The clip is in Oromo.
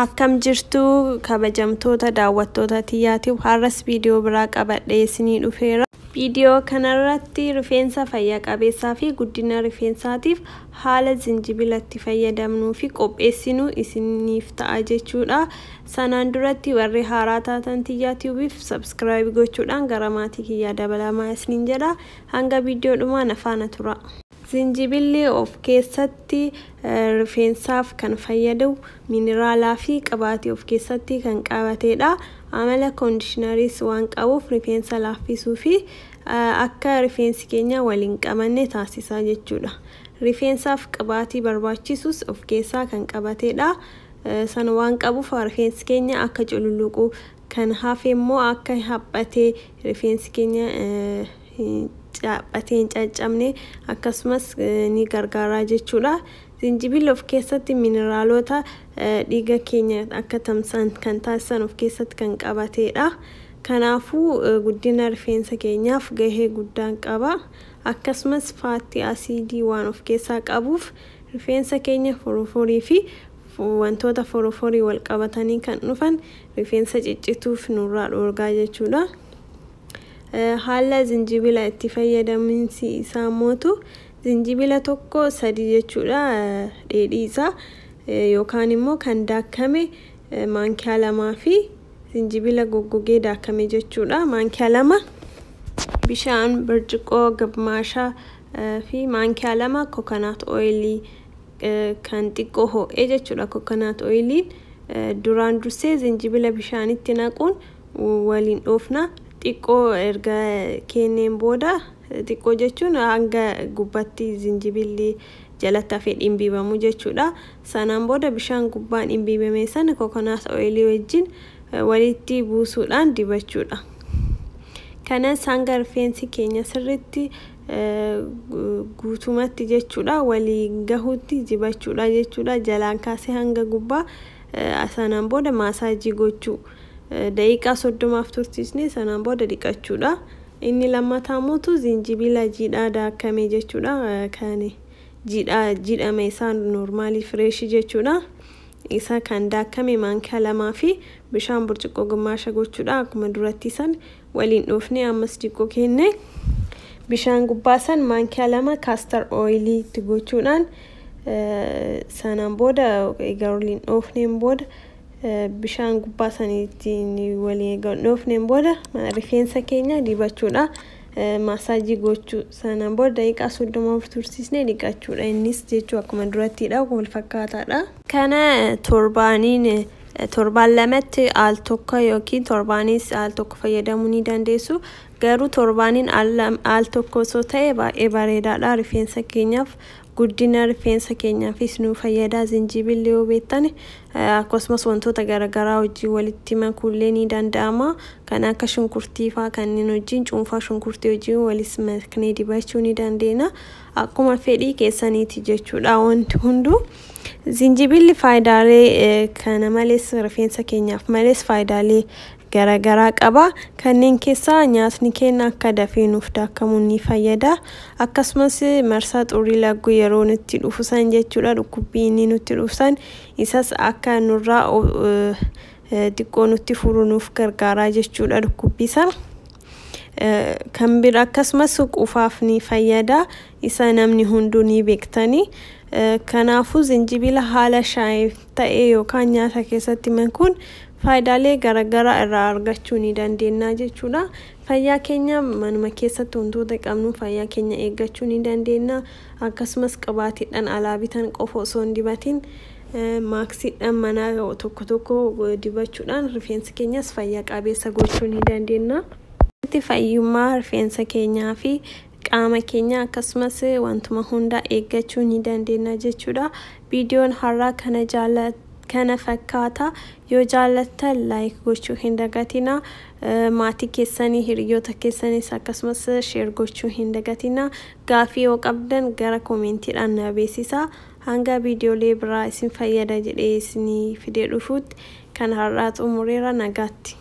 Akkam jirtu kabajamtoota daawwattoota tiyyaatiif har'as viidiyoo biraa qabadhee isinii dhufeera. Viidiyoo kanarratti rifeensa fayya qabeessaa fi guddina rifeensaatiif haala zinjibila itti fayyadamnuu fi qopheessinu isiniif ta'a jechuudha. Sanaan duratti warri haaraa taatan Tiyyaa Tiyuubiif subscribe gochuudhaan gara maatii kiyyaa dabalamaa isiniin jedha. Hanga viidiyoo dhumaa na faana tura. Zinjibilli of keessatti rifeensaaf kan fayyadu mineraalaa fi qabaatii of keessatti kan qabatedha. Amala conditioneriis waan qabuuf rifeensa laaffisuu fi akka rifeensi keenya waliin qabanne taasisa jechuudha. Rifeensaaf qabaatii barbaachisus of keessaa kan qabatedha. Sana waan qabuuf rifeensi keenya akka cululuqu kan hafe immoo akka haphatee rifeensi keenya caaphatee hin caccabne akkasumas ni gargaara jechuudha. Zinjibilli of keessatti mineraalota dhiiga keenya akka tamsa'an kan taasisan of keessatti kan qabatedha. Kanaafuu guddina rifeensa keenyaaf gahee guddaa qaba. Akkasumas fatty acidii waan of keessaa qabuuf rifeensa keenya foroforii fi wantoota foroforii wal qabatanii kan dhufan rifeensa ciccituuf nurraa dhoorgaa jechuudha. Haala zinjibila itti fayyadaminsi isaa mootu zinjibila tokko sadi jechuudha dheedhii isaa yookaan immoo kan daakame maankiyaa lamaa fi zinjibila goggogee daakame jechuudha. Maankiyaa lama bishaan birciqoo gabmaashaa fi maankiyaa lama coconut oilii kan xiqqoo ho'ee jechuudha. Coconut oiliin duraan dursee zinjibila bishaanitti naquun waliin dhoofna. Xiqqoo erga kenneen booda, xiqqoo jechuun hanga gubbatti zinjibilli jalatti hafee dhimbiibamu jechuudha. Sanaan booda bishaan gubbaan dhimbiibame sana coconut oilii wajjin walitti buusuudhaan dibachuudha. Kanas hanga rifeensi keenya sirriitti guutumatti jechuudha walii gahuutti dibachuudha jechuudha. Jalaan kaasee hanga gubbaa sanaan booda massage gochuu daqiiqaa 30f tursiisnee sanaan booda dhiqachuudha. Inni lammataa mootu zinjibila jiidhaa daakame jechuudha. Kan jiidhaa jiidhame isaa normalii freshii jechuudha. Isa kan daakame maankiyaa lamaa fi bishaan burcuqqoo gummaasha gochuudha. Akkuma duratti san waliin dhoofnee ammas xiqqoo kenne bishaan gubbaa san maankiyaa lama castor oilii itti gochuudhaan sanaan booda egaa waliin dhoofneen booda bishaan gubbaa saniitiin waliin egaa dhoofneen booda rifeensa keenya dibachuudha. Massage gochuu sanaan booda daqiiqaa 30f tursiisnee dhiqachuudha. Innis jechuu akkuma durattiidha wal fakkaataadha. Kana torbaaniin torbaan lamatti al tokko yookiin torbaanis al tokko fayyadamuu ni dandeessu. Garuu torbaaniin al tokko osoo ta'e baay'ee bareedaadha rifeensa keenyaaf. Guddina rifeensa keenyaafis nu fayyada zinjibilli yoo beektan, akkasumas wantoota garaagaraa wajjin walitti makuullee ni danda'ama. Kan akka shunkurtii fa'aa kanneen wajjin cuunfaa shunkurtii wajjin walis maknee dibachuu ni dandeenya. Akkuma fedhii keessaniiti jechuudha wanti hunduu. Zinjibilli faayidaalee kana malees rifeensa keenyaaf malees faayidaalee garaagaraa qaba. Kanneen keessaa nyaatni keenya akka dafee nuuf daakamu ni fayyada. Akkasumas marsaa xurii lagguu yeroo nutti dhufu san jechuudha dhukkubbii inni nutti dhufu san isas akka nurraa xiqqoo nutti furu nuuf gargaara jechuudha dhukkubbii sana. Kan bira akkasumas qufaaf ni fayyada. Isa namni hunduu ni beektani. Kanaafuu zinjibila haala shaayii ta'ee yookaan nyaata keessatti makuun faayidaalee garaagaraa irraa argachuu ni dandeenya jechuudha. Fayyaa keenya manuma keessatti wantoota qabnu fayyaa keenya eeggachuu ni dandeenya. Akkasumas qabaatiidhaan alaa bitan qofa osoo hin dibatin maaksiidhaan mana tokko tokko dibachuudhaan rifeensa keenyas fayyaa qabeessa gochuu ni dandeenya. Fayyummaa rifeensa keenyaa fi qaama keenya akkasumas wantuma hunda eeggachuu ni dandeenya jechuudha. Viidiyoon har'aa kana kana fakkaata. Yoo jaallattan like gochuu hin dagatina. Maatii keessanii hiriyoota keessanis akkasumas share gochuu hin dagatina. Gaafii yoo qabdan gara commentiidhaan na beeksisaa. Hanga viidiyoolee biraa isin fayyada jedhee isinii fidee dhufuutti kan har'aa xumureera nagaatti.